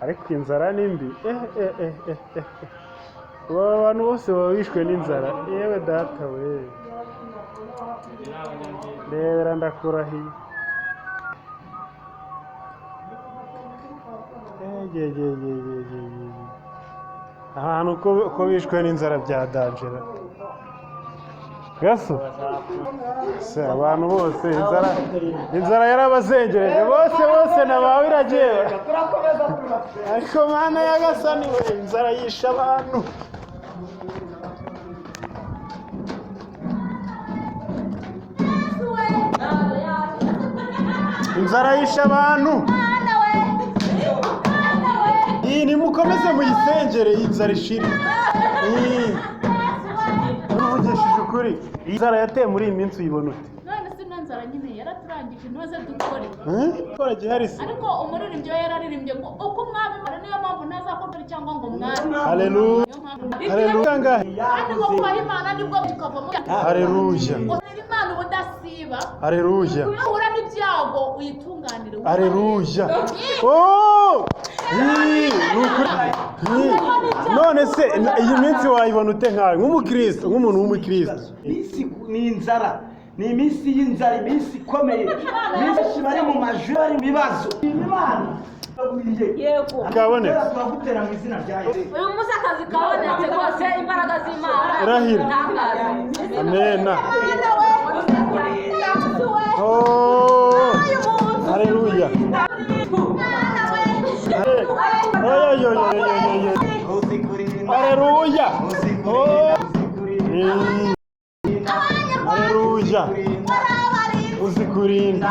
Ariko inzara ni mbi. Eh eh eh eh eh eh. Ubu aba bantu bose baba bishwe n'inzara. Yewe data we, rebera ndakurahiye. Eh, ye ye ye ye ye ye ye. Ahantu ko bishwe n'inzara bya danger gaso se, abantu bose inzara yarabazengereje bose bose, nabawe iragiye. Ariko Mana yagasani we, inzara yishe abantu. Inzara yishe abantu. Iyi nimukomeze muyisengere, iyi nzara ishire. Iyi uvugishije ukuri, iyi nzara yateye muri iyi minsi uyibona ute? None se ino nzara nyine yaraturangije, ntuze dukore. Gukora gihari se? Ariko umuririmbyi we yararirimbye ngo uko umwami Imana, niyo mpamvu ntazakora cyangwa ngo mwami. Haleluya. Niyo mpamvu. Haleluya ngahe. Kandi ngo kubaha Imana nibwo tukavamo. Haleluya. Ngo Imana ubudasiba. Haleluya. Uhura n'ibyago uyitunganire. Haleluya. Oh! Ii, ni ukuri. Ii. None se iyi minsi wayibona ute nkawe nk'umukristo, nk'umuntu w'umukristo? Iminsi ni inzara, ni iminsi y'inzara, iminsi ikomeye, iminsi bari mu majwi, bari mu bibazo. Imana. Yego. Kabonetse. Turagutera mu izina rya Yesu. Uyu munsi akazi kabonetse rwose, imbaraga z'Imana Irahira. itangaza. Amena. Oh! Haleluya. Oy, oy, oy, oy, oy, oy. Haleluya. Oh! Haleluya. Uzi kurinda.